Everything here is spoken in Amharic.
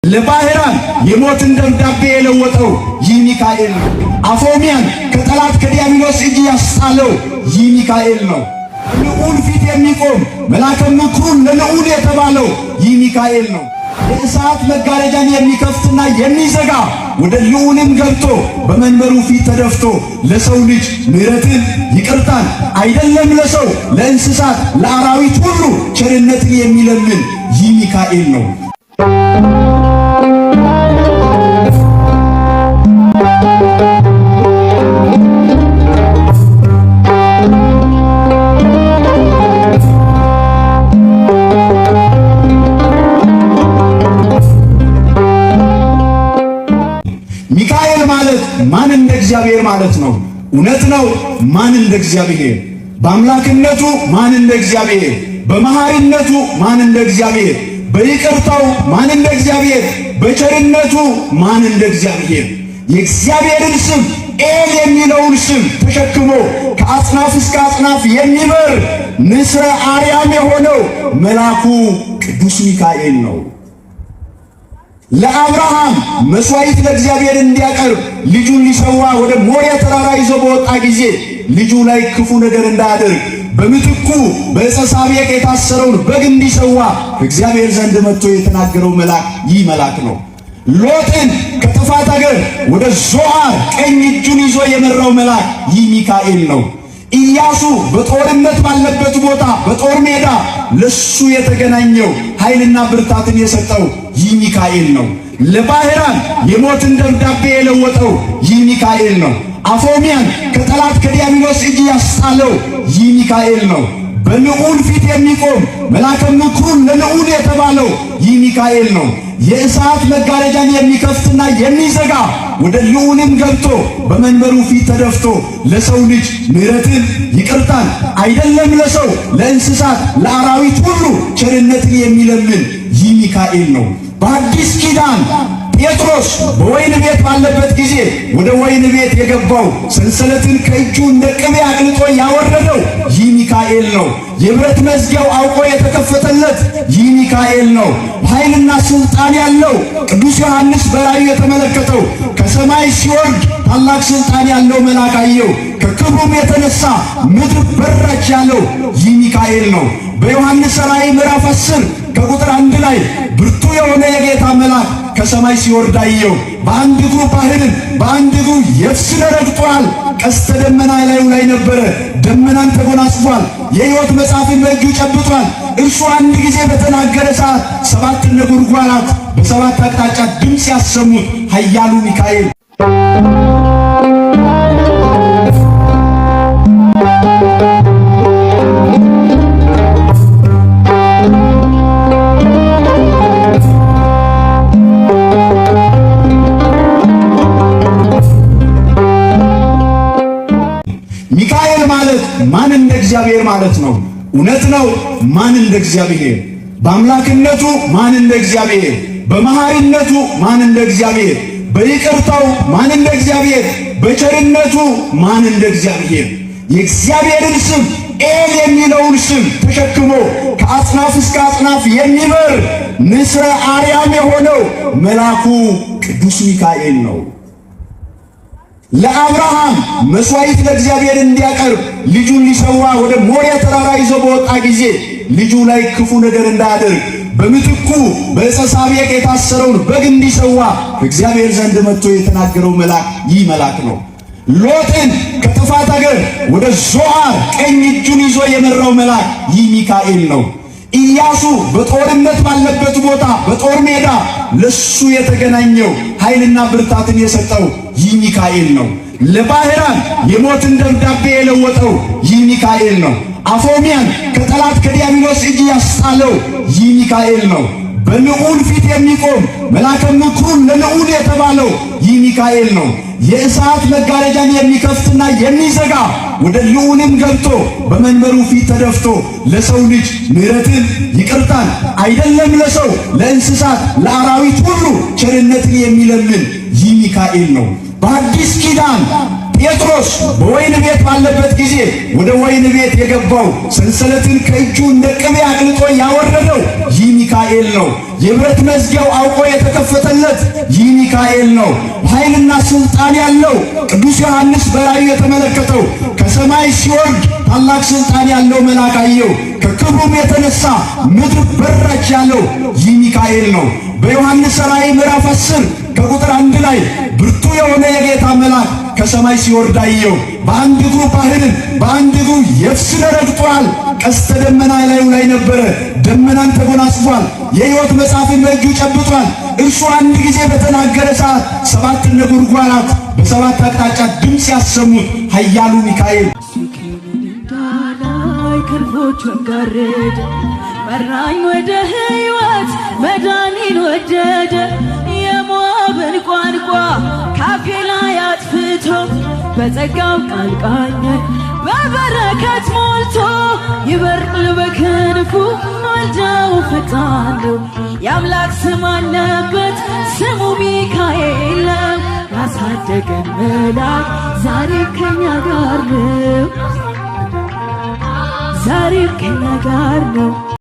ለባህራን የሞትን ደብዳቤ የለወጠው ይህ ሚካኤል ነው። አፎሚያን ከጠላት ከዲያብሎስ እጅ ያስጣለው ይህ ሚካኤል ነው። ልዑል ፊት የሚቆም መልአከ ምክሩን ለልዑል የተባለው ይህ ሚካኤል ነው። የእሳት መጋረጃን የሚከፍትና የሚዘጋ ወደ ልዑልም ገብቶ በመንበሩ ፊት ተደፍቶ ለሰው ልጅ ምሕረትን ይቅርታን አይደለም ለሰው ለእንስሳት ለአራዊት ሁሉ ቸርነትን የሚለምን ይህ ሚካኤል ነው። ሚካኤል ማለት ማን እንደ እግዚአብሔር ማለት ነው። እውነት ነው። ማን እንደ እግዚአብሔር? በአምላክነቱ ማን እንደ እግዚአብሔር? በመሐሪነቱ ማን እንደ እግዚአብሔር? በይቅርታው ማን እንደ እግዚአብሔር? በቸርነቱ ማን እንደ እግዚአብሔር? የእግዚአብሔርን ስም ኤል የሚለውን ስም ተሸክሞ ከአጽናፍ እስከ አጽናፍ የሚበር ንስረ አርያም የሆነው መልአኩ ቅዱስ ሚካኤል ነው። ለአብርሃም መስዋዕት ለእግዚአብሔር እንዲያቀርብ ልጁን ሊሰዋ ወደ ሞሪያ ተራራ ይዞ በወጣ ጊዜ ልጁ ላይ ክፉ ነገር እንዳያደርግ በምትኩ በዕፀ ሳቤቅ የታሰረውን በግ እንዲሰዋ ከእግዚአብሔር ዘንድ መጥቶ የተናገረው መልአክ ይህ መልአክ ነው። ሎጥን ከጥፋት አገር ወደ ዞዓር ቀኝ እጁን ይዞ የመራው መልአክ ይህ ሚካኤል ነው። ኢያሱ በጦርነት ባለበት ቦታ በጦር ሜዳ ለሱ የተገናኘው ኃይልና ብርታትን የሰጠው ይህ ሚካኤል ነው። ለባህራን የሞትን ደብዳቤ የለወጠው ይህ ሚካኤል ነው። አፎሚያን ከጠላት ከዲያብሎስ እጅ ያስጣለው ይህ ሚካኤል ነው። በልዑል ፊት የሚቆም መልአከ ምክሩን ለልዑል የተባለው ይህ ሚካኤል ነው። የእሳት መጋረጃን የሚከፍትና የሚዘጋ ወደ ልዑልም ገብቶ በመንበሩ ፊት ተደፍቶ ለሰው ልጅ ምሕረትን ይቅርታን አይደለም ለሰው ለእንስሳት ለአራዊት ሁሉ ቸርነትን የሚለምን ይህ ሚካኤል ነው። በአዲስ ኪዳን ጴጥሮስ በወይን ቤት ባለበት ጊዜ ወደ ወይን ቤት የገባው ሰንሰለትን ከእጁ እንደ ቅቤ አቅልጦ ያወረደው ይህ ሚካኤል ነው። የብረት መዝጊያው አውቆ የተከፈተለት ይህ ሚካኤል ነው። ኃይልና ስልጣን ያለው ቅዱስ ዮሐንስ በራእዩ የተመለከተው ከሰማይ ሲወርድ ታላቅ ስልጣን ያለው መልአክ አየው። ከክብሩም የተነሳ ምድር በራች ያለው ይህ ሚካኤል ነው። በዮሐንስ ራእይ ምዕራፍ 10 ከቁጥር 1 ላይ ብርቱ የሆነ የጌታ መልአክ ከሰማይ ሲወርድ አየው። በአንድ እግሩ ባህርን በአንድ እግሩ የብስን ረግጧል። ቀስተ ደመና ላዩ ላይ ነበረ። ደመናን ተጎናጽፏል። የሕይወት መጽሐፍን በእጁ ጨብጧል። እርሱ አንድ ጊዜ በተናገረ ሰዓት ሰባት ነጎድጓዳት በሰባት አቅጣጫ ድምፅ ያሰሙት ኃያሉ ሚካኤል። ሚካኤል ማለት ማን እንደ እግዚአብሔር ማለት ነው። እውነት ነው። ማን እንደ እግዚአብሔር? በአምላክነቱ ማን እንደ እግዚአብሔር? በመሐሪነቱ ማን እንደ እግዚአብሔር? በይቅርታው ማን እንደ እግዚአብሔር? በቸርነቱ ማን እንደ እግዚአብሔር? የእግዚአብሔርን ስም ኤል የሚለውን ስም ተሸክሞ ከአጽናፍ እስከ አጽናፍ የሚበር ንስረ አርያም የሆነው መልአኩ ቅዱስ ሚካኤል ነው። ለአብርሃም መስዋዕት ለእግዚአብሔር እንዲያቀርብ ልጁን ሊሰዋ ወደ ሞሪያ ተራራ ይዞ በወጣ ጊዜ ልጁ ላይ ክፉ ነገር እንዳያደርግ በምትኩ በዕፀ ሳቤቅ የታሰረውን በግ እንዲሰዋ ከእግዚአብሔር ዘንድ መጥቶ የተናገረው መልአክ ይህ መልአክ ነው። ሎጥን ከጥፋት አገር ወደ ዞዓር ቀኝ እጁን ይዞ የመራው መልአክ ይህ ሚካኤል ነው። ኢያሱ በጦርነት ባለበት ቦታ በጦር ሜዳ ለሱ የተገናኘው ኃይልና ብርታትን የሰጠው ይህ ሚካኤል ነው። ለባህራን የሞትን ደብዳቤ የለወጠው ይህ ሚካኤል ነው። አፎሚያን ከጠላት ከዲያብሎስ እጅ ያስጣለው ይህ ሚካኤል ነው። በልዑል ፊት የሚቆም መልአከ ምክሩን ለልዑል የተባለው ይህ ሚካኤል ነው። የእሳት መጋረጃን የሚከፍትና የሚዘጋ ወደ ልዑልም ገብቶ በመንበሩ ፊት ተደፍቶ ለሰው ልጅ ምሕረትን ይቅርታን አይደለም ለሰው ለእንስሳት ለአራዊት ሁሉ ቸርነትን የሚለምን ይህ ሚካኤል ነው። በአዲስ ኪዳን ጴጥሮስ በወይን ቤት ባለበት ጊዜ ወደ ወይን ቤት የገባው ሰንሰለትን ከእጁ እንደ ቅቤ አቅልጦ ያወረደው ይህ ሚካኤል ነው። የብረት መዝጊያው አውቆ የተከፈተለት ይህ ሚካኤል ነው። ኃይልና ስልጣን ያለው ቅዱስ ዮሐንስ በራእዩ የተመለከተው ከሰማይ ሲወርድ ታላቅ ስልጣን ያለው መልአክ አየው። ከክብሩም የተነሳ ምድር በራች ያለው ይህ ሚካኤል ነው። በዮሐንስ ራእይ ምዕራፍ 10 ከቁጥር 1 ላይ ብርቱ የሆነ የጌታ መልአክ ከሰማይ ሲወርድ አየው። በአንድ እግሩ ባህርን በአንድ እግሩ የብስን ረግጧል። ቀስተ ደመና ላዩ ላይ ነበረ። ደመናን ተጎናጽፏል። የሕይወት መጽሐፍን በእጁ ጨብጧል። እርሱ አንድ ጊዜ በተናገረ ሰዓት ሰባት ነጎድጓዳት በሰባት አቅጣጫ ድምፅ ያሰሙት ኃያሉ ሚካኤል እንዳላይ ክንፎቹን ጋረደ፣ መራኝ ወደ ሕይወት መዳኔን ወደደ። የሞዓብን ቋንቋ ካፌ ላይ አጥፍቶ በጸጋው ቃል ቃኘኝ በበረከት ሞልቶ። ይበራል በክንፉ ማልዳው ፈጣን ነው። የአምላክ ስም አለበት ስሙ ሚካኤል ነው። ያሳደገን መልአክ ዛሬም ከኛ ጋር ነው። ዛሬም ከኛ ጋር ነው።